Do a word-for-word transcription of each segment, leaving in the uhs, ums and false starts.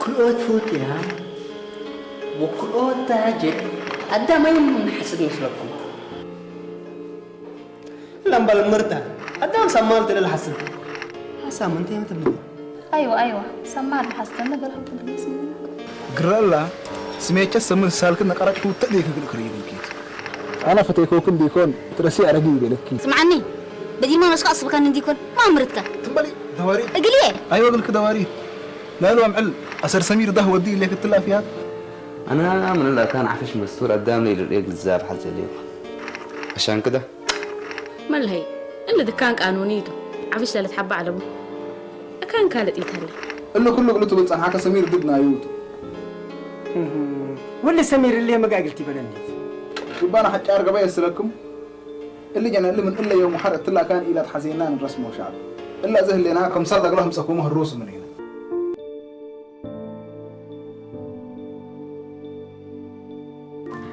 ክልኦት ፉትያ ወክልኦት ታጅር አዳም አዩም ሐስድ ምስለኩም? እለ እምበል ምርተ አዳም ሰማል ትልል ሐስድ። ሐሳም እንተ የምትብል? አይወ፣ አይወ፣ ሰማል ሐስድ ነገር ሀብት ብለስ። ግረላ ስሜቸ ሰምን ሳልክን ነቀረቅ ፉተ ዴክ እግል ክርዩ ብልኪት። አነ ፈቴኮክን ዲኮን ትረሲ አረጊ ይቤለኪ። ስምዓኒ፣ በዲማ ነስካ አስብካን እንዲኮን ማ ምርትካ? ትንበሊ ደዋሪ። እግልዬ። አይወ እግልክ ደዋሪ። ላሉ አምዕል አሰር ሰሚር ዳህ ወዲ እሌክ እትላ አፍያት። አነ ምን ለአካን ዐፍሽ መስቱር አዳም ለኢልርኤ ግዛብ ሐልቴ ሌኩ። አሻን ክደ። መልሀይ፣ እሊ ድካን ቃኑኒ ቱ፣ ዐፍሽ ለልትሐበ ዐለቡ። አካን ካልጥ ኢተለ። እሊ ኩሉ እግሉ ትብል ጸንሐከ ሰሚር ድድ ናዩ ቱ። ወለ ሰሚር እሊ መጋ እግል ቲበለኒ። ዲባና ሐጫር ገበይ እስለክም። እሊ ጀነ እሊ ምን እለ ዮም ወሐር እትላ አካን ኢለትሐዜና ንረስሞ ሻዕብ። እለ እዘ ህሌና ከምሳል ለእግለ ህምጸኩሙ ህሩስ ምኔነ።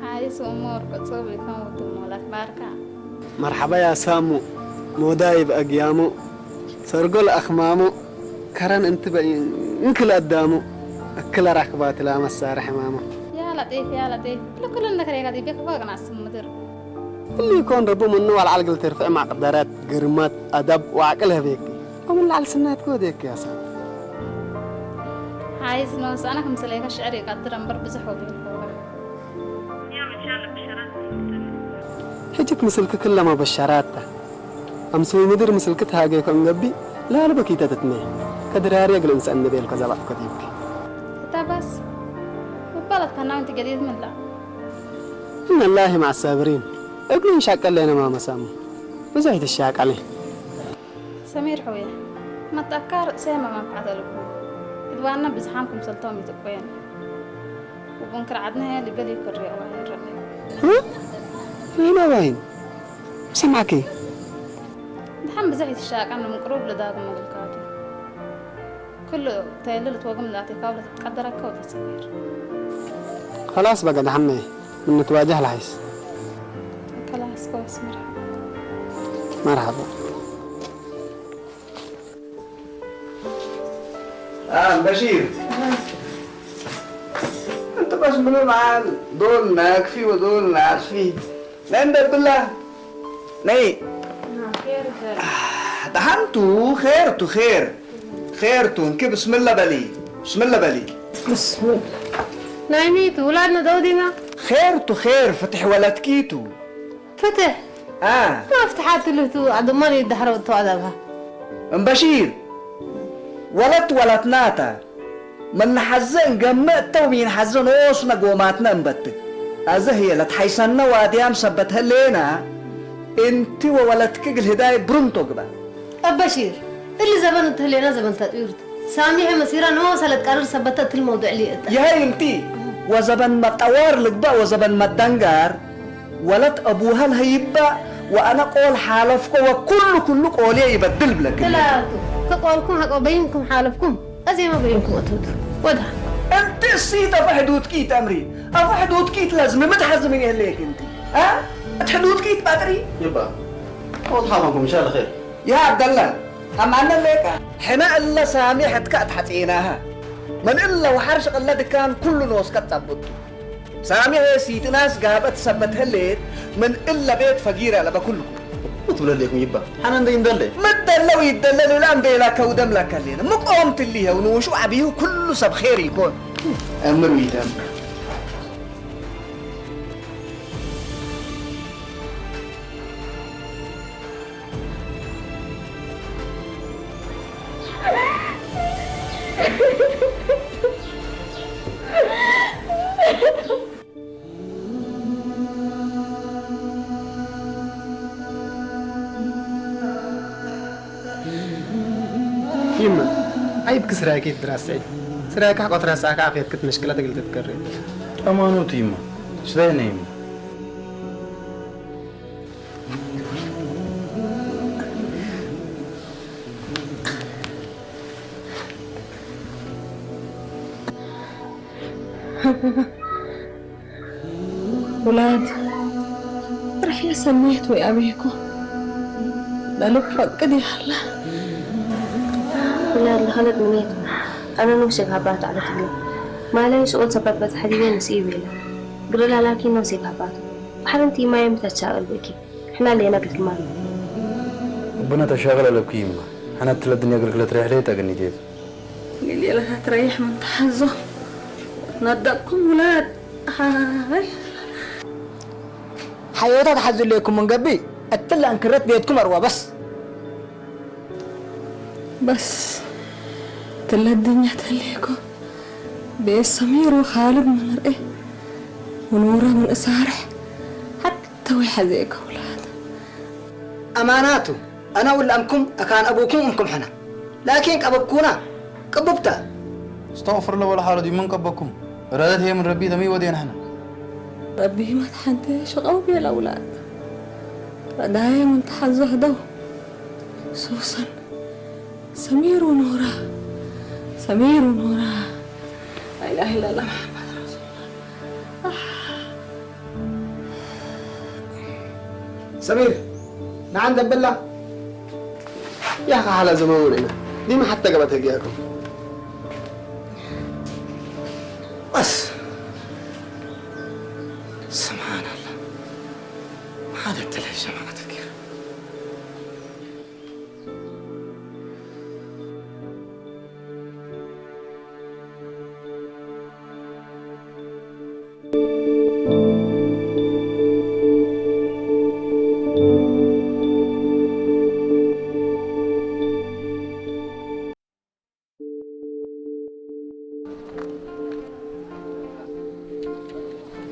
ሓይስ ወእሙ ወርቁ ጽቡይ ከመ ውድሞ ለአክባርካ። መርሐባ ያ ሳሙ፣ ሞዳይብ አግያሙ፣ ሰርጎ ለአክማሙ፣ ከረን እንቲ በኢን እንክል አዳሙ፣ እክለ ራክባትላ መሳርሕ ሕማሙ። ያ ለጢፍ፣ ያ ለጢፍ፣ ለኩሉ እንደ ከሬና ዲቤ ክፋ ቅናስ ምድር። እሊ ኢኮን ረቡ ምኑ ወለዐል እግል ትርፍዕ መቅደረት፣ ግርመት፣ አደብ ወዐቅል ህቤኪ። ወምን ለዐል ስናትኪ ወዴኪ ያ ሳሚ። ሓይስ ኖስ፣ አነ ክምስሌከ ሽዕር ኢቀድር እምበር ብዞሕ ወቤልኮከ። ህጅክ ምስልክ ክለ መበሸራት ተ። አምስዊ ምድር ምስልክ ተሃጌኮ እንገብእ፣ ላልበ ኪተ ትትሜ። ከድራርየ እግል እንሰአኒ ቤልኮ ዘበጥኮ ዲብኪ። እተ በስ፣ እበ ለትፈናው እንቲ ገዲድ ምን ለ? እነላሂ መዐ ሳብሪን። እግሉ እንሻቀል ሌነ ማመ ሳሙ። ብዞሕ ትሻቀሌ። ሰሚር ሑየ፣ መትአካር ሴመ መንፈዐት አለቡ። ዕድዋነ ብዝሓም ክምሰልቶም ኢትቆየን። ወቡንክር ዐድነ ህዬ ሊበል ኢኮን ርኤ ዋይን ረአየ። እ? ርኤነ ዋይን? ሰምዐኪ? ደሐን ብዘሕ ኢትሻቀን ምን ቅሩብ ልዳግም እግልካቱ። ክሉ ተይለ ልትወግም ላቴካው ለትትቀደረከ ወተሰሚር። ከላስ በገ ደሐነ ምን ንትዋጀህ ለሐይስ። ከላስ ከወስ መርሐባ። መርሐባ። አም በሺር፣ እንተ በስ ምኑ መዓል ዶል ናክፊ ወዶል ናጽፊ። ነይ እንደ ብላ፣ ነይ። ደሐንቱ ኼር ቱ ኼር። ኼር ቱ እንኪ ብስምለ በሊ። ብስምለ በሊ። ብስምለ። ናይ ሚቱ ውላድነ ደው ዲማ? ኼር ቱ ኼር ፍትሕ ወለትኪቱ። ፍትሕ? አ። መፍትሓት ልህቱ አድማን ይዳሕረው እቶ አዳብሃ። እምበሺር፣ ወለት ወለትናታ። ምን ሐዘ እንገምዕ እተ ወሚን ሐዘ ኖስነ ጎማትነ እንበትክ። አዘ ህዬ ለትሐይሰነ ዋድያም ሰበት ህሌና፣ እንቲ ወወለትክ እግል ህዳይ ብሩም ቶግበእ። አበሺር፣ እሊ ዘበን እት ህሌና ዘበን ተጥዊር ቱ። ሳሚሐ መሲራ ኖሰ ለትቀርር ሰበተ እትሊ መውዱዕ ሊእተ። የሀይ እንቲ፣ ወዘበን መጠዋር ልግበእ ወዘበን መደንጋር፣ ወለት አቡሀ ለሀይበ ወአነ ቆል ሓለፍኮ ወኩሉ ኩሉ ቆልየ ይበድል ብለክም። ክላቱ፣ ከቆልኩም ሐቆ በይንኩም ሓለፍኩም፣ አዜመ በይንኩም አትብዱ። ወዳ። እንቲ እሲት አፈ ሕዱድኪ ኢተአምሪ፣ አፈ ሕዱድኪ ኢትለዝሚ፣ ሚ ተሐዝሚኒ ህሌክ እንቲ? አ? እት ሕዱድኪ ኢትባጥሪ? ይባ፣ ኦት ሓመኩም፣ ኢንሻአላህ ኸይር። ያ አብደላ፣ አማነ ሌቀ። ሕነ እለ ሳሚ ሕድከ አትሐጼናሃ። ምን እለ ወሐር ሽቅለ ድካን ኩሉ ኖስከ ትጸብጡ። ሳሚ ሄ ሲትናስ ጋብአት ሰበት ህሌት፣ ምን እለ ቤት ፈጊረ ለበ ኩልኩም። ሙ ትብለ ሌኩም ይባ? ሐነ እንደ ይንደለ? ምደለ ወይደለ ሉላም ቤላ ከውደም ለከሌነ። ምቆም ትሊሄው ንኡሹ ዐቢሁ ኩሉ ሰብ ኼር ኢኮን። አምር ወይደም። ይመ፣ ዐይብክ ስራይከ ኢትድራስ ዐይብ። ስራይከ ሐቆ ትረሳከ ዓፍየትክ ትመሽክለት እግል ትትከሬ። አማኖቱ ይመ፣ ስራይነ ይመ። ውላድ ርሕየ ሰኔት ወይ አቤኮ ለልብ ፈቅድ ይሃላ። ውላድ ለኸለጥ ምኔት አነ ኖሴ ሀባት ዐለት ብሎ ማለ ሽቁል ሰበት በጽሐ ዲቤ ንስኢ ቤለ። ግርላ ላኪን ኖሴ በህባቱ። በሐር እንቲ ማየ ሚ ተትሻቅል ብእኪ። ሕና ሌነ እግልኪ ማል። እቡነ ተሻቅል አለብኪ ይማ። ሕነ እትለ ድንያ እግልኪ ለትሬሕ ሌጠ ግኒቴት። እግል ሌለ ተትረይሕ ምን ተሐዞ። ነደቅኩም ውላድ። ሃይ። ሐዮታ ተሐዙ ሌኩም ምን ገብእ እትለ እንክረት ቤትኩም አርዋ በስ። በስ ትለ ድኛ ተሌኮ ቤት ሰሚር ወኻልድ ምን ርኤ ወኖረ ምን እሳርሕ ሐተ ወይሐዜከ ውላድ። አማናቱ፣ አነ ውላምኩም አካን አቡኩም እምኩም ሕነ፣ ላኪን ቀበብኩና ቅቡብተ። እስተግፍር ለወለ ሓሎ ዲብ ምን ቀበኩም፣ እራደት ህዬ ምን ረቢ ተሚ ወዴነ ሕነ። ረቢ መትሐንቴ ሽቀው ቤለ ውላድ ረዳዬ ምን ተሐዞ ህደው። ሱሰን ሰሚር ወኖራ፣ ሰሚር ወኖራ። ላኢላሀ ኢለላህ መሐመድ ረሱሉላህ። ሰሚር፣ ነዓን ደብላ። ያኸ ሐላ ዘመን ወንዕመ ዲመ ሐተ ገበት ህግያኩም። በስ። ስብሓንላህ። መዓት እትለ ጀማዐት ኪር።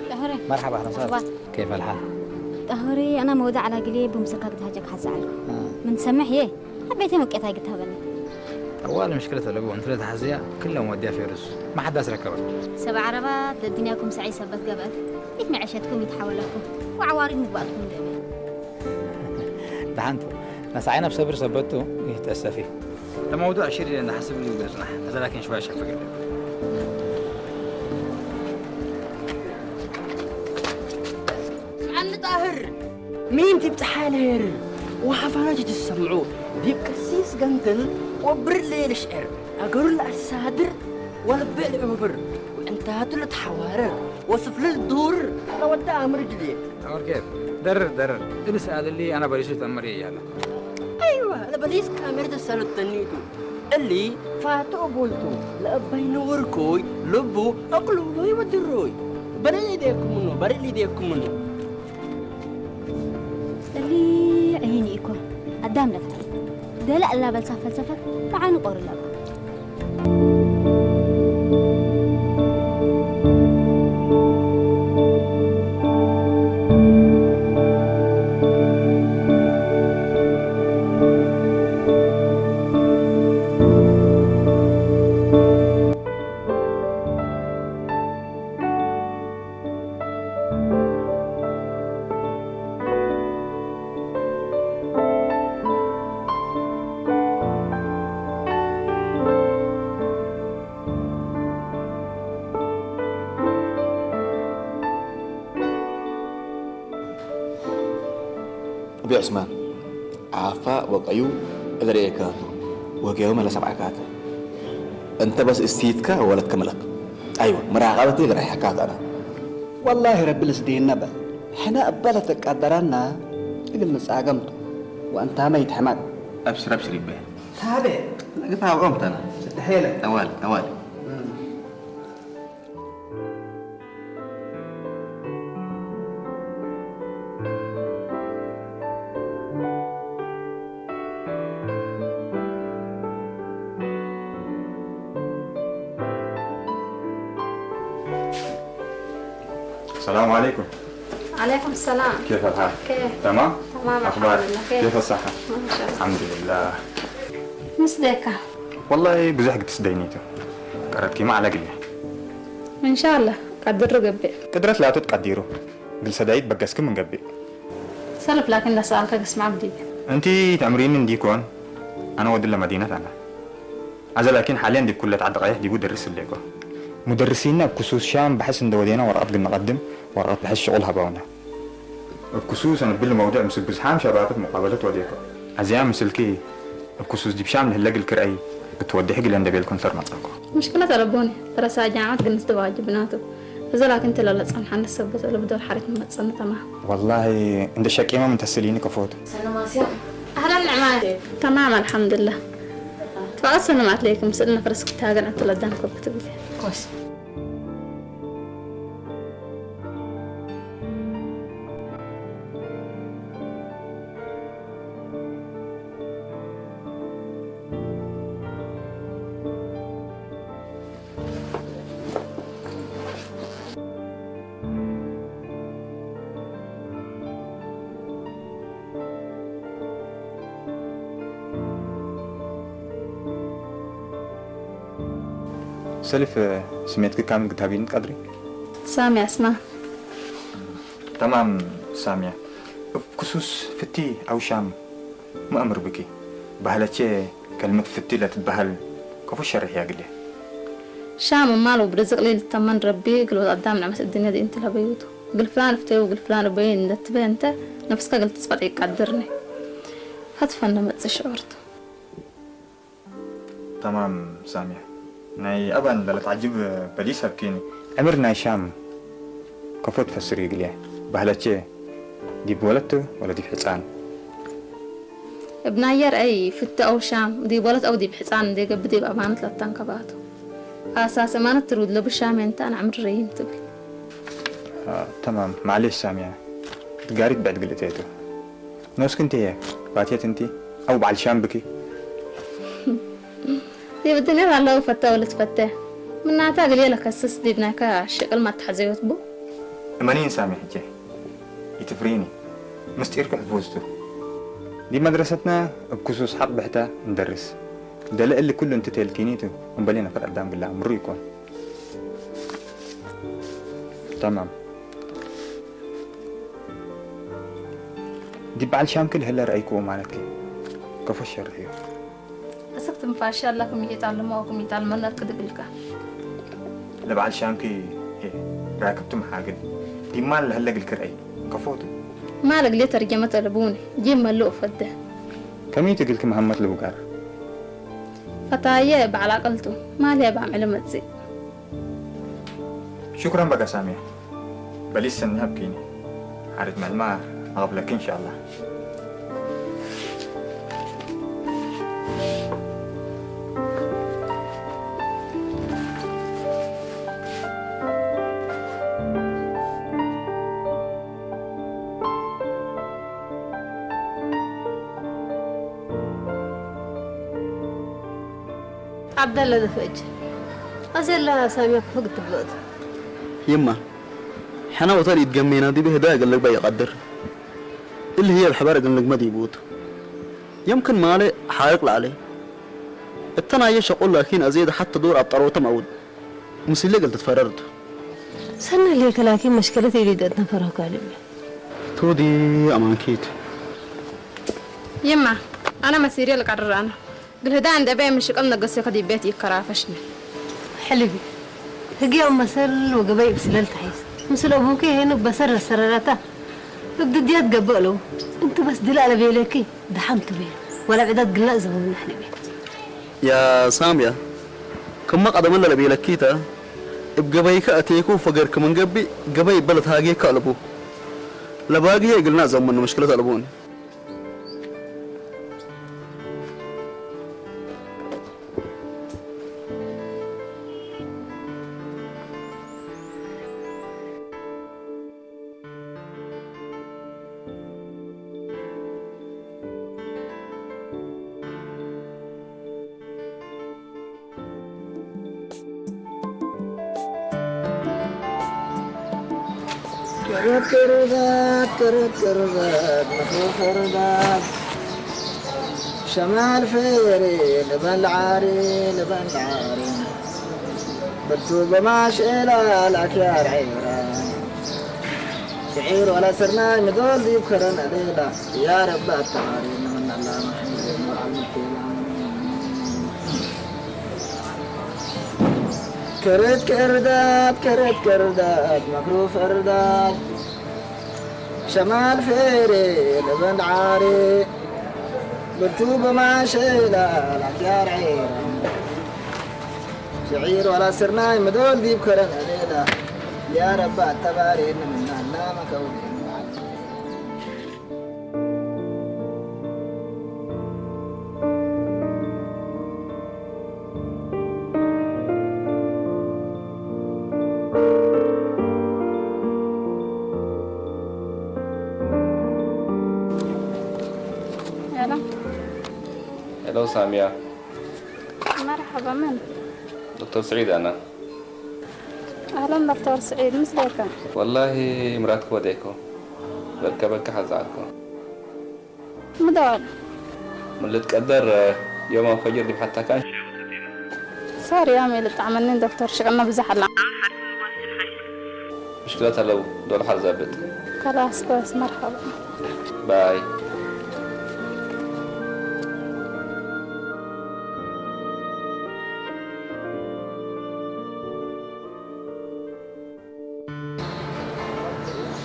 ጠህሬ። መርሐባ፣ አህለን ወሰህለን። መርሐባ። ኬፍ አልሓል? ጠህሬ፣ አና መውዳዕ ላግሌ ብምስልካ ግድ ሀጀክ ሐዜ ዐልኩ። አ። ምን ሰምሕ ዬ? ሐቤቴ ሙቄታይ ግድ ሀበኒ። ጠዋል ምሽክለት አለቡ፣ እንት ለተሐዝያ ክለ መወድያ ፌሩስ። ማ ሐዳስ ረከበት? ሰብ ዐረባት ለድንያኩም ሰዐይ ሰበት ገብአት። ኢት መዐሸትኩም ኢትሐወለኩም። ወዐዋሪድ ምግባእኩም ደመ። ደሐንቱ፣ ነሰዐይነ ብሰብር ሰበቱ ኢትአሰፊ። ለመውዱዕ አሽር እንደ ሐስብ ሊውገጽ ነሕ፣ አዘ ላኪን ሽዋይ ሸፍቅ። ዐሊ ጣህር፣ ምን ዲብ ጸሓይ ለሄርር ወሐፋኖት ትሰምዑ፣ ዲብ ቀሲስ ገንትል ወብርድ ለኢልሽዕር፣ አገሩ ለአሳድር ወልቤ ለእብብር፣ ወዕንታቱ ለተሐዋርር ወስፍልል ዱር ለወደ አምር እግልዬ። አወር ኬፍ፣ ደርር፣ ደርር። እሊ ሰኣል እሊ አነ በሊሱ ተአምር እያለ። አይወ፣ ለበሊስ ካሜር ተሰለጠኒቱ። እሊ ፋቱ እቡልቱ፣ ለእበይ ንውርኩይ፣ ልቡ እቅሉሉይ ወድሩይ። በርእ ኢዴኩም ምኑ፣ በርእ ኢዴኩም ምኑ። እሊ ዕይን ኢኮን፣ አዳም ለትዐል። ገሌ አላበልሳ ፈልሰፈት መዓኒ ቆሪ ለባ። እብ ዑስማን፣ ዓፋ ወቀዩ እለ ርኤካቱ ወህግያሁመ ለሰምዐካተ። እንተ በስ እስቲትከ ወወለድከ ምለክ። አይወ፣ መራቀበት ለረይሐካት አነ። ወላሂ ረቢ ልስዴነ በል። ሕነ እበ ለትቀደረነ እግል ንጻገም ቱ። ወእንታመ ኢትሕመቅ። አብሽር፣ አብሽር ይቤ። ታቤ። ግፋ አብዖም ተነ። ስድሐ ኢለ። ጠዋል፣ ጠዋል። السلام عليكم. عليكم السلام. كيف الحال؟ كيف؟ تمام؟ تمام، أخبار؟ الحمد لله. كيف؟ كيف الصحة؟ ما شاء الله. الحمد لله. ምስሌከ? والله ብዙሕ ግድስ ደይኒቱ። ቀረትኪማ ዐለ ግሌ። እንሻአላህ፣ ቀድር ገብእ። ቅድረት ላቱ ትቀዲሩ። እግል ሰዳይት በገስክ ምን ገብእ። ሰልፍ ላኪን ለሰአልከ ግስማም ዲብ። እንቲ ተምሪን እንዲኮን፣ አነ ወድለ መዲነት አነ። አዘ ላኪን ሓልየን ዲብ ኩለት ዐድ ደቃይሕ ዲቡ ደርስ ህሌኮ። ሙደርሲነ እብ ክሱስ ሻም በሐስ እንደ ወዴነ ወረቀት ግል ነቀድም፣ ወረቀት በሐስ ሽቁል ሀበውነ። እብ ክሱስ አነ እብል መውድዕ ምስል ብዝሓም ሸባብት ሙቃበለት ወዴኮ። አዝያም ምስልኪ እብ ክሱስ ዲብ ሻም ለህለ እግልኪ ረአይ እት ወዴሕ እግለ እንዴ ቤልኩ እንሰር መጸእኩ። ምሽክለት አለቦኒ፣ ፈረሳ ጃምዐት ግንስ ዲብ ዋጅብናቱ። እዘ ላኪን ቲ ለለጸንሐኒ ሰበት ወለብዶል ሐሪት መመጸኒ ተማም። ወላሂ እንዴ ሸቄመ ምን ተስሊኒ ከፎቱ። ሰነ ማስያም። አህለን ንዕማን። ተማም አልሐምዱሊላህ። ትፋቀድ ሰነ ማት ለይክ ምስል ነፈረስ ክታገን ዕንቱ ለዳን ኮብት ብሊ። ኮስ። ሰልፍ፣ ስሜትክ ካምል ክትሀብኒ ትቀድሪ? ሳምያ፣ እስማ። ተማም ሳምያ፣ እብ ክሱስ ፍቲ አው ሻም ሚ አምር ብኪ? በህለቼ ከልመት ፍቲ ለትትበህል ከፎ ሸርሕያ እግልየ። ሻም እማል ወብርዝቅ ለኢልተመን ረቢ እግል ወድ አዳም ንዕመት እድንያ ዲብ እንቲ ለሀበዩ ቱ። እግል ፍላን እፍተዩ ወእግል ፍላን እበዩ እንዴ ትቤ እንተ፣ ነፍስከ እግል ትጽበጥ ኢቀድርኒ። ፈትፈነ መጽእ ሽዑር ቱ። ተማም ሳምያ፣ ናይ አባን ለለትዐጅብ በሊስ ሀብኪኒ። ዕምር ናይ ሻም ከፎ ትፈስር እግልየ? በህለቼ ዲብ ወለት ወለ ዲብ ሕጻን? እብ ናየ ረአይ፣ ፍቲ አው ሻም ዲብ ወለት አው ዲብ ሕጻን እንዴ ገብእ ዲብ አማነት ለአታንከባቱ። አሳስ አማነት ትሩድ ለቡ ሻም እንተ አነ ዕምር ረይም ትብል። አ፣ ተማም። ማዕሌሽ ሳምያ፣ እት ጋሪት ብዕድ እግል እቴ ቱ። ኖስኪ እንቲ ህዬ ፋትየት እንቲ አው በዐል ሻም ብኪ? ዲብ እድንያት ዐለው ፈተ ወልትፈተ። ምናተ እግልዬ ለከስስ ዲብ ናይከ ሽቅል መትሐዘዮት ቡ። እመኒኒ ሳሚ ሕቼ፣ ኢትፍሪኒ፣ ምስጢርኪ ሕፉዝ ቱ። ዲብ መድረሰትነ እብ ክሱስ ሐቅ ብሕተ እንደርስ። ደለ እሊ ክሉ እንቲ ቴልኪኒ ቱ፣ እምበሌ ነፈር አዳም ግላ አምሩ ኢኮን። ተማም። ዲብ በዐል ሻምኪ ለህለ ረአይኩ ማለትኪ ከፎ ሸርሕዩ። አሰክ ትንፋሽ አላ ክም ኢጣልመ ወክም ኢጣልመነ እርክድ እግልከ። ለበዐል ሻምኪ ራክብቱ መሓግል ዲብ ማል ለህለ እግልኪ ረአይ ከፎቱ። ማል እግሌ ተርጀመት አለቡኒ ጂብ መልኡ ፈደ። ከሚቱ እግልኪ መሀመት ልውጋር። ፈታየ በዐል አቅልቱ ማል ህዬ በአምዕሉ መጽእ። ሹክረን በጋ ሳምየ። በሊስ ሰኒ ሀብኪኒ። ሐሪት ምዕልመ አቀብለኪ እንሻአላህ። ዐብደለ ነፍእች። አዜ ለሳምየ ክፉ ግትብሎት። ይማ፣ ሕነ ወተ ለኢትገሜና ዲብ ህዳይ እግል ልግበእ ኢቀድር። እሊ ህዬ እብ ሕበር እግል ንግመ ዲቡ ቱ። የምክን ማሌ ሓርቅ ለዐለ። እተ ናየ ሸቁል ላኪን አዜ ሐተ ዶር አብጠሮተ መአውድ። ምስሌ እግል ትትፈረር ቱ። ሰኒ ህሌከ ላኪን መሽከለት ኢሊድ እት ነፈር ሀካልብ። ቱ ዲ አማንኪት። ይማ፣ አነ መሲርየ ልቀርር አነ። እግል ህዳይ እንዴ በየ ምን ሽቅል ነገስዮ ከዲብ ቤት ኢከራፈሽኒ። ሕልቢ፣ ህግየ እብ መሰል ወገበይ እብ ስለል ተሐይስ። ምስል አቡኪ ሄኑ በሰር ለሰረረተ እብ ድድየት ገብእ ለው። እንቲ በስ ድለ ለቤለኪ ደሐን ቱ ቤለ። ወለ ብዕዳት ግላእ ዘመምነ ሕልቢ። ያ ሳምያ፣ ክመ ቀደመ ለለቤለኪ ተ፣ እብ ገበይከ አቴኩ ፈገርክ ምን ገብእ፣ ገበይ እበ ለትሃጌከ አለቡ። ለባጊ ህዬ እግልና ዘመኑ ምሽክለት አለቡኒ። ቅርብ ቅርበት፣ ቅርብ ቅርበት፣ ምክሩ ቅርበት። ሸማል ፌሬ ልበን ለዓሪ፣ ልበን ለዓሪ። ብርቱ በማሽኤላ ለአክያር ዔራ። ሽዒር ወለ ስርናይ ምዶል ዲብ ከረን አሌላ። ያ ረቢ አተዓሪነ ምን አላመ ሕምድ ወዐልመ ኬላ። ከረት ከርዳት፣ ከረት ከርዳት፣ መክሩፍ እርዳት። ሸማል ፌሬ ለበን ዓሬ። እቱ በማሸላ ላጃር ዔራ፣ ሽዒር ወላ ስርናይ ምዶል ዲብ ከረን አሌላ፣ ያ ረቢ አተባሬኒ ምና ናመ ከውኔ። ሄሎ። ሄሎ ሳሚያ። መርሐባ፣ መን? ዶክተር ስዒድ አና። አህለን ዶክተር ስዒድ፣ ምስሌከ? ወላሂ ምራትክ ወዴኮ፣ በልከ በልከ ሐዛአኮ። ምደዋል። ምን ልትቀደር፣ ዮም አው ፈጅር ዲብ ሐታካን። ሶሪ ያሚ ልጣዕመኒ ዶክተር፣ ሽቅልነ ብዘሕ አለ። ምሽክለት አለው፣ ዶል ሐር ዘብጥ። ከላስ፣ ኮስ፣ መርሐባ። ባይ።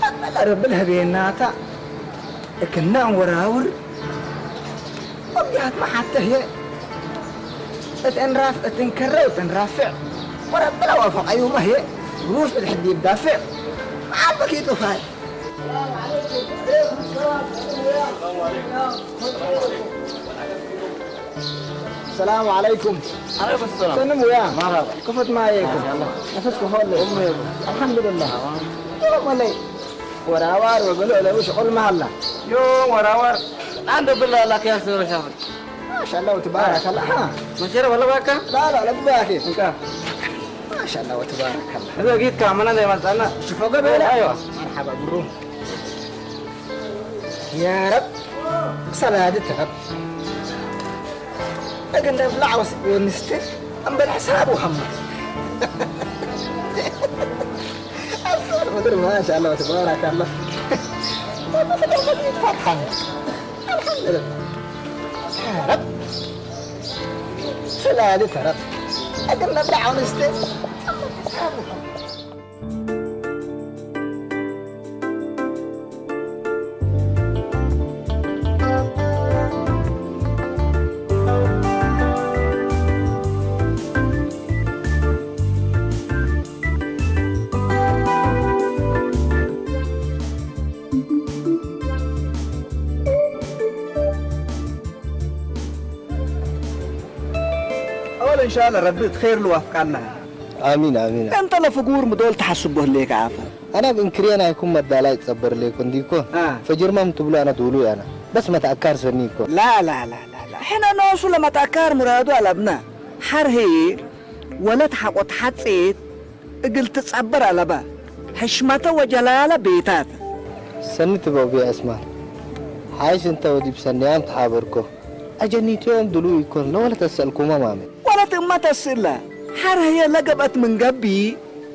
አበለ ረቢ ለህቤናታ እክነ እንወራውር። ወብያትመ ሐቴ ህዬ እት እንራፍ፣ እት እንከረ ወእት እንራፍዕ ወረቢ ለወፈቀዩመ ህዬ ግሩስ ብድሕድ ዲብ ዳፍዕ መዓል በኪ ጡፋይ። ሰላም ዐለይኩም። ዐለይኩም ሰላም። ሰንም ወያ። መርሐባ። ክፉት ማየኩም። ማሻአላህ። ነፍስ ክፎለ። እሙ የቡ። አልሐምዱሊላህ። ተማም። ዮም ወለይ ወራዋር ወገሎ ለቡ ሽቁል መሀላ። ዮም ወራዋር። አንድ ብላ ላኪ ያስበረ ሻፍር። ማሻአላህ ወተባረከላህ። አ። አ። መሸረ ወለ ባካ? ላ፣ ላ፣ ለቡ ባኪ። እንካ። ማሻአላህ ወተባረከላህ። እዛ ጊት ካመና ላይ መጣና። ሽፎ ገበላ። አይዋ። መርሐባ ብሩ። ያ ረብ፣ ሰላዲ ተረብ። እግል ነብለዕ ወስ-፣ ወንስቴ እምበል ሕሳብ ወሀማ። አብዱል ምድር ማሻአላህ ወተባረከላህ። ወመሰለ መዲት ፈርሐን። አልሐምዱሊላህ። ተረብ፣ ሰላዲ ተረብ። እግል ነብለዕ ወንስቴ እምበል ሕሳብ ወሀማ። አወል እንሻአላህ ረቢ እት ኼር ልዋፍቃና። አሚን፣ አሚን። እንተ ለፍጉር ምዶል ተሐስቦ ህሌከ አፈ? አነ እብ እንክርየ ናይኩም መዳላይ እትጸበር ህሌኮ እንዲኮ። አ። ፈጅርመ ምን ትብሎ አነ ዱሉይ አነ። በስ መትአካር ሰኒ እኮ። ላ፣ ላ፣ ላ፣ ላ፣ ላ። ሕነ ኖሱ ለመትአካር ሙራዱ አለብነ። ሐር ህዬ ወለት ሐቆ ተሐጼት እግል ትጸበር አለበ። ሕሽመተ ወጀላለ ቤታተ። ሰኒ ትበው ቤ ዐስማን። ሓይሽ እንተ ወዲብ ሰንያም ተሓበርኮ። አጀኒት ዮም ድሉይ ኢኮን፣ ለወለት አሰእልኩመ ማመ። ወለት እመ ተስእለ፣ ሐር ህዬ ለገብአት ምን ገብእ፣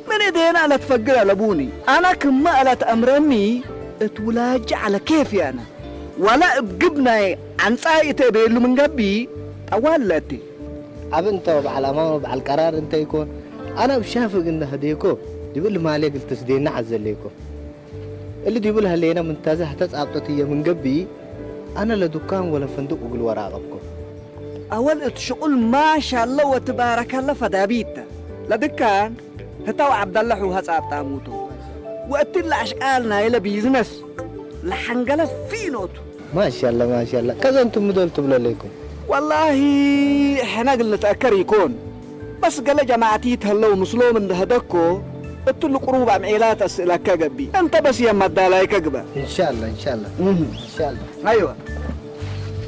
ምን እዴነ ለትፈግር አለቡኒ። አነ ክመ ለትአምረኒ እት ውላጂ ዐለ ኬፍይ አነ። ወለ እብ ግብ ናይ አንጻይ እተ እቤሉ ምን ገብእ፣ ጠዋል ለእቴ። ዐቢ እንተ ወበዐል አማን ወበዐል ቀራር እንተ ኢኮን፣ አነ እብ ሻፍግ እንደ ህዴኮ፣ ዲብ እሊ ማሌ እግል ትስዴነ ዐዘሌኮ። እሊ ዲቡ ለህሌነ ምንተዘ ህተ ጻብጠት ህዬ ምን ገብእ፣ አነ ለዱካን ወለፍንዱቅ እግል ወራቀብኮ። አወል እት ሽቁል ማሻለ ወትባረከለ ፈዳቢት ተ። ለድካን ህተ ወዐብደለ ሑሀ ጻብጣሙ ቱ። ወእትለ አሽቃል ናይለ ቢዝነስ ለሐንገለ ፊኖ ቱ። ማሻለ ማሻለ። ከዘ እንቱ ሚ ዶል ትብሎ ሌኩም? ወላሂ፣ ሕነ እግል ንትአከር ኢኮን፣ በስ ገሌ ጀማዐቲት ህለው ምስሎም እንደ ህደኮ፣ እትሉ ቅሩብ አምዔላት አስእለከ ገብእ። እንተ በስ የም መዳላይከ ግበእ። እንሻላ፣ እንሻላ። እህ። እንሻላ። አይወ።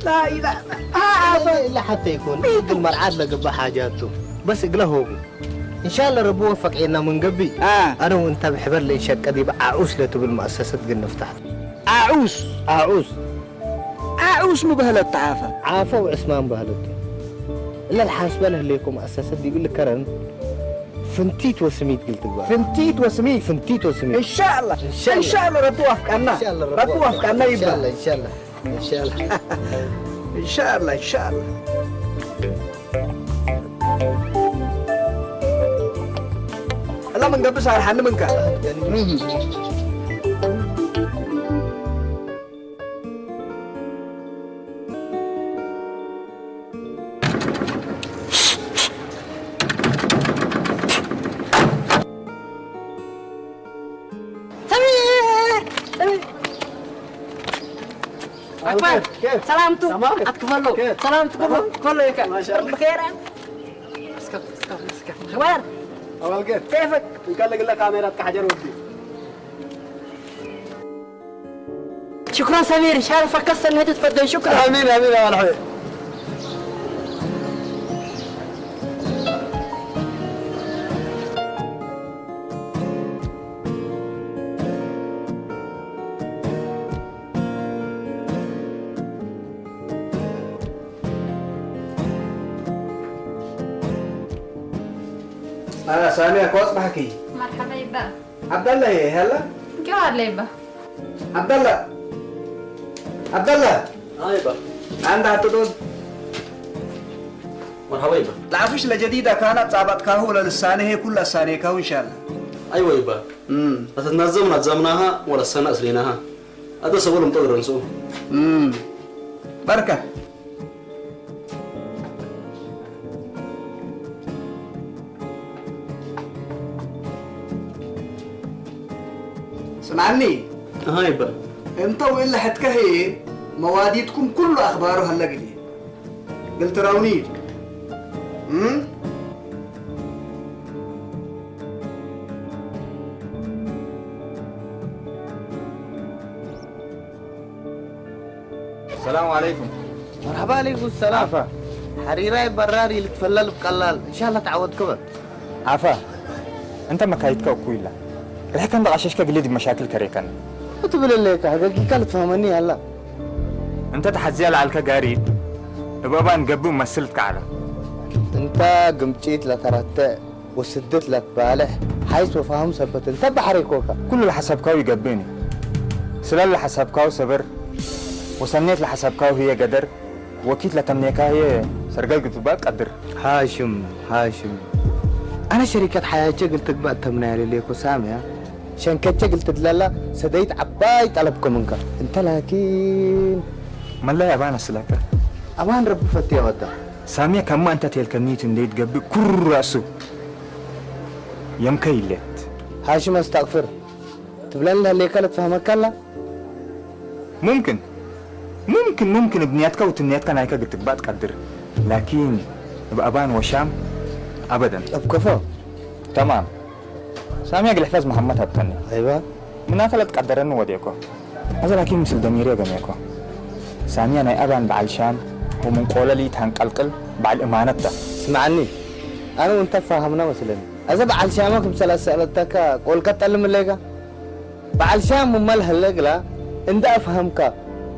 ላኢላሀ። አ፣ አፈ። ኢላ ሐቴ ኢኮን፣ እግል መርዓት ለገብእ ሓጃት ቱ። በስ እግለ ሆቡ። እንሻለ ረቢ ወፈቅየና ምን ገብእ፣ አ። አነ ወእንተ ብሕበር ለእንሸቀ ዲብ አዑስ ለትብል መአሰሰት እግል ንፍታሕ። አዑስ? አዑስ። አዑስ ሚ በህለት ተዓፈ? ዓፈ ወዕስማን በህለት ቱ። እለ ለሓስበ ለህሌኮ መአሰሰት ዲብ እሊ ከረን ፍንቲት ወስሚት እግል ትግባእ። ፍንቲት ወስሚት? ፍንቲት ወስሚት። እንሻአላህ። እንሻአላህ። እንሻአላህ ረቢ ወፍቀና። እንሻአላህ ረቢ ረቢ ወፍቀና። ወፍቀና ይባል። እንሻአላህ፣ እንሻአላህ። እንሻአላህ። እንሻአላህ፣ እንሻአላህ። እለ ምን ገብእ ሳርሐኒ ምንከ። እህ። አክበር፣ ኬፍ? ሰላምቱ፣ ተማም? አትክፈሎ። ኬፍ? ሰላምቱ፣ ክፈሎ፣ ተማም? ክፈሎ፣ ይከ-፣ ማሻአላህ። ብኸይር። እስከ፣ እስከ፣ እስከ። አክበር። አወል ኬፍ? ኬፍክ? እንከ ለግለ ካሜራት ከሐጀር ወዲ። ሽክረን ሰሚር፣ ሻል ፈከሰ ነህ ትትፈደን። ሽክረን። አሚን፣ አሚን፣ አወል ሐቢብ። አ፣ ሳሚያ፣ ኮጽ በሐኪ። መርሐባ ይባ። ዐብደላ፣ ሄ፣ ሄላ? ጀዋር ለይባ። ዐብደላ! ዐብደላ! አይ ይባ። አንድ አትዶን። መርሐባ ይባ። ለዐፍሽ ለጀዲድ አካናት ጻባጥካሁ ወለልሳኔ ሄ ኩሉ አሳኔካሁ እንሻላ። አይወ ይባ። እም። ለትትናዘም ናዘምናሃ ወለሰነ እስሌናሃ። አደ ሰቦ ልምጦ ግረንሶ። እም። በርከ። ስምዐኒ። አሃ ይባ። እንተ ወእለ ሐትከ ህዬ መዋዲትኩም ኩሉ አኽባሩ ሀለ ግዲ። እግል ትረውኒ ቱ። እም? ሰላም ዐለይኩም። መርሐባ ዐለይኩም ሰላም። አፋ። ሐሪራይ በራሪ ልትፈለል እብ ቀላል። እንሻላ ተዐወትከ በል። አፋ፣ እንተ መካይትከ እኩይ ላ። ርሕከ እንደ ቀሸሽከ ግሌ ዲብ መሻክል ከሬከኒ። እት ብለሌከ፣ ሀገጊከ ልትፈህመኒ ሀላ። እንተ ተሐዝያ ለዐልከ ጋሪድ፣ እብ አባን ገብእ መስል ትከዐለ። እንተ ግምጪት ለተረተዕ ወስድት ለትባልሕ ሐይስ ወፋህም ሰበት እንተ በሐሬኮከ። ኩሉ ለሐሰብካሁ ኢገብእኒ። ስለለ ለሐሰብካሁ ሰብር ወሰኔት ለሐሰብካሁ ህዬ ገደር ወኪት ለተምኔካህዬ ሰርገል ግትባል ቀድር። ሃሽም፣ ሃሽም፣ አነ ሸሪከት ሐያቼ እግል ትግባእ ተምናየ ለሌኮ ሳምያ፣ ሸንከቼ እግል ትድለላ ሰደይት ዐባይ ጠለብኮ ምንከ። እንተ ላኪን። መላይ አባን አስለከ። አባን ረቢ ፈቴ ወዳ። ሳምያ ከማ እንተ ቴልከኒቱ እንዴ ትገብእ ኩሩ ረአሱ የምከ ይሌት። ሃሽም አስተቅፍር። ትብለን ለህሌከ ልትፈህመከ ላ? ሙምክን፣ ሙምክን፣ ሙምክን እብ ንያትከ ወትምንያትከ ናይከ እግል ትግባእ ትቀድር፣ ላኪን እብ አባን ወሻም አበደን። እብ ከፎ። ተማም። ሳምያ እግል ሕፈዝ መሐመድ ሀብተኒ። አይዋ። ምናተ ለትቀደረኒ ወዴኮ። አዜ ላኪን ምስል ደሚርየ ገሜኮ። ሳምያ ናይ አባን በዐል ሻም ወምን ቆለል ኢተንቀልቅል በዐል እማነት ተ። ስምዐኒ፣ አነ ወእንተ ፋሀምነ መስለኒ። አዜ በዐል ሻመ ክምሰል አሰአለተከ ቆልከ ጠልም እሌከ? በዐል ሻም ምመ ለህለ እግላ እንዴ አፍሀምከ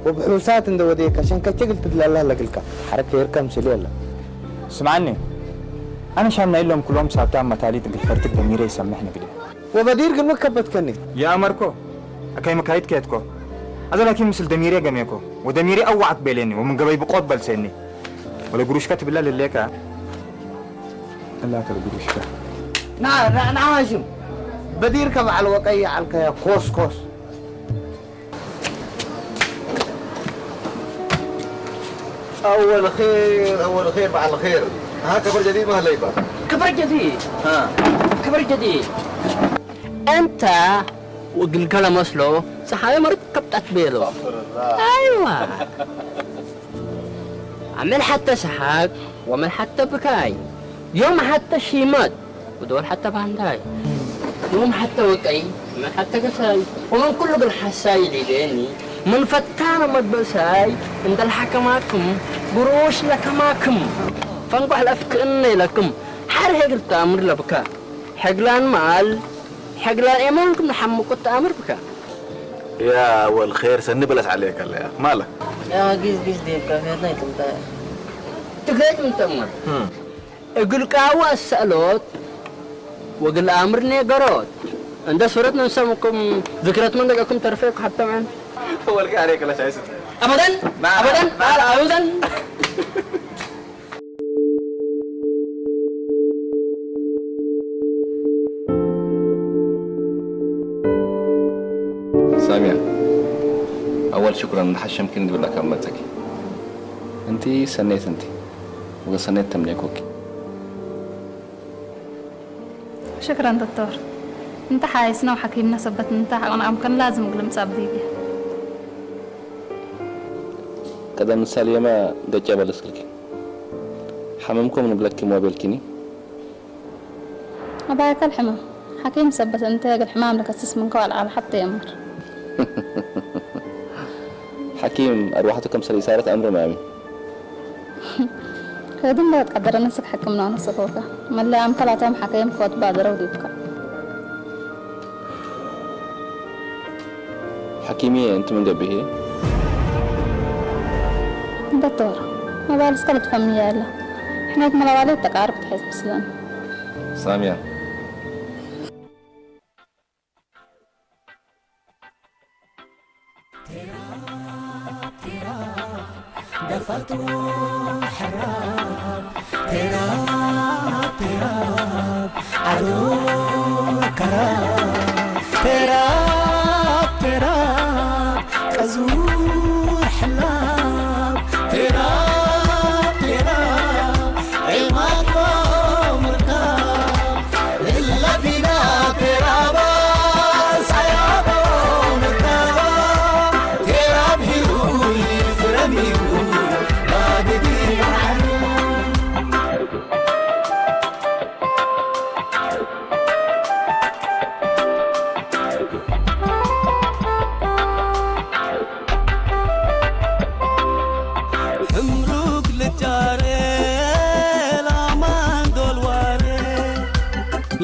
ወብሑሳት እንዴ ወዴከ ሸንከቼ እግል ትድለላ ለእግልከ ሐረክ ሄርከ ምስልዬ እለ። ስምዐኒ፣ አነ ሻም ናይሎም ክሎም ሳብታም መታሊት እግል ፈርትክ ደሚረ ይሰምሕ ንግዴ። ወበዲር እግልሚ ከበትከኒ። ይአመርኮ፣ አከይ መካይት ኬትኮ። አዜ ላኪን ምስል ደሚሬ ገሜኮ፣ ወደሚሬ አወዐክ ቤሌኒ፣ ወምን ገበይ ብቆት በልሴኒ። ወለግሩሽከ ትብለ ልሌከ። እላ ከልግሩሽከ። ና፣ ና፣ ና ሃሽም። በዲርከ በዐል ወቀይ ዐልከያ ኮስ ኮስ። አወል ኼር፣ አወል ኼር፣ በዐል ኼር። ሀ፣ ከበር ጀዲድ ማ ሀለ ይባ? ከበር ጀዲድ? ሀ። ከበር ጀዲድ። እንተ ወእግልከ ለመስሎ፣ ጸሓዩ መርድ ከብጠት ቤሎ። አስተግፍሩላህ። አይዋ። አመል ሐተ ሰሓቅ ወአመል ሐተ ብካይ፣ ዮም ሐተ ሺመት ወዶል ሐተ ባንዳይ፣ ዮም ሐተ ወቀይ ወመን ሐተ ገሳይ፣ ወምን ኩሉ እግል ሐሳይ ሊቤኒ፣ ምን ፈታነ መድበሳይ እንደ ለሐከማክም፣ ግሩሽ ለከማክም፣ ፈንጎሕ ለአፍክእነ ኢለክም፣ ሐር ሄግል ተአምር ለብካ፣ ሕግላን መዓል፣ ሕግላን ኤማንክም ለሐምቁት ተአምር ብካ። ያ ወልኼር ሰኒ በለስ ዐሌከ ለያ ማለ። ያ ጊዝ ጊዝ ዴብከ ፌርነ ይትምጠ። ትግሬ ትምጠመር። እም። እግል ቃወ አሰአሎት ወእግል አምር ኔገሮት። እንደ ሱረት ነንሰምኩም ዝክረት መን ደቀኩም ተርፌኩ ሐተመን። ወልኬ ዐሌከ ለሻይስት። አበደን፣ ናም፣ አበደን፣ ናም። አበደን። ሳሚያ፣ አወል ሽኩረን እንደ ሐሸምኪኒ እግል ለከ መጸኪ። እንቲ ሰኔት እንቲ፣ ወገሰኔት ተምኔኮኪ። ሽክረን ዶክቶር። እንተ ሓይስነ ወሐኪምነ ሰበት እንተ ሐቆን አምከን ላዝም እግል ምጻእ ብዲብየ። ቀደም ንሳልየመ ገጨ በልስክልኪ። ሐመምኩም ንብለኪ ሞቤልኪኒ። አባይከ ለሕመም ሐኪም ሰበት እንተ እግል ሕማም ለከስስ ምንከ ወአልዓል ሐቴ የምር። ሐኪም አርወሐቱ ከምሰል ኢሳረት አምሩ ማሚ። ህድም ለትቀደረ ንስክ ሕክምና ነሰኮከ። መለ አምከላቶም ሐከይም ከወትባደረው ዲብከ። ሐኪምዬ፣ እንት ምን ገብእ ህዬ? ዶክቶር፣ መባል እስከ ልትፈምየ እለ። ሕኔት መለዋሌት ተቃርብ ትሕስ ብስለን። ሳምያ። ደፈቱ ሕራብ ቴራብ ቴራብ ዐዶ ከራብ ቴራብ ቴራብ ቀዙር ሕላብ ቴራብ ቴራብ ዔማት ወምርካብ እለ ዲና ቴራብ ሳያቦ ምርካብ ቴራብ ሂሩይ ፍረሚጉ ባድዲ ዐር ሕምሩግ ልጫሬ ላማን ዶል ዋሬ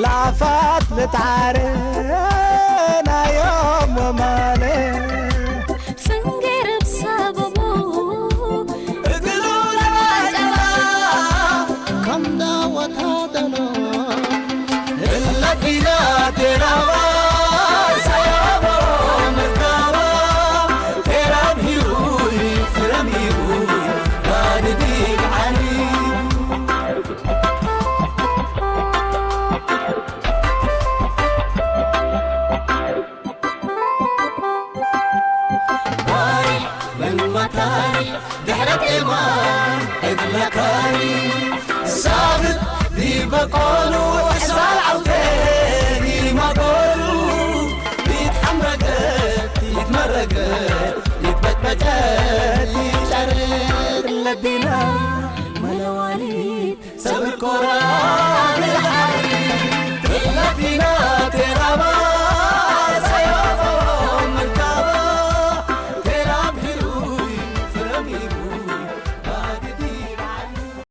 ላፋት ልትዓሬ ናዮም ወማሌ ጽንጌር እብ ሰበቡ እግሉ ለባጨላ ከም ዳወት አደሎ እለ ዲና ቴራባ ሰያቦ መርካባ ቴራብ ሂሩይ ፍረሚጉ ባድዲ ብዓኒ ባሪሕ ምን መታሪሕ ድሕረት ኤማን እግለ ካሪ ሳብት ዲበ ቆሉ ሕሳል ዐውቴ ዲመ ጎሉ ይትሐምረገ ይትመረገ ይትበጭበጨ ይጨርር ለዲና መለዋሊት ሰብር ኮራኒ